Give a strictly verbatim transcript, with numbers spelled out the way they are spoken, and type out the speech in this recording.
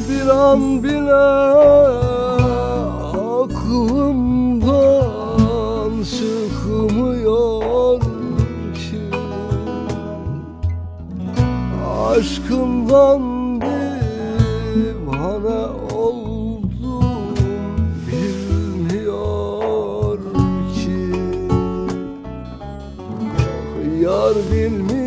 Bir an bile aklımdan çıkmıyor ki. Aşkından divane oldum, bilmiyor ki. Yar bilmiyor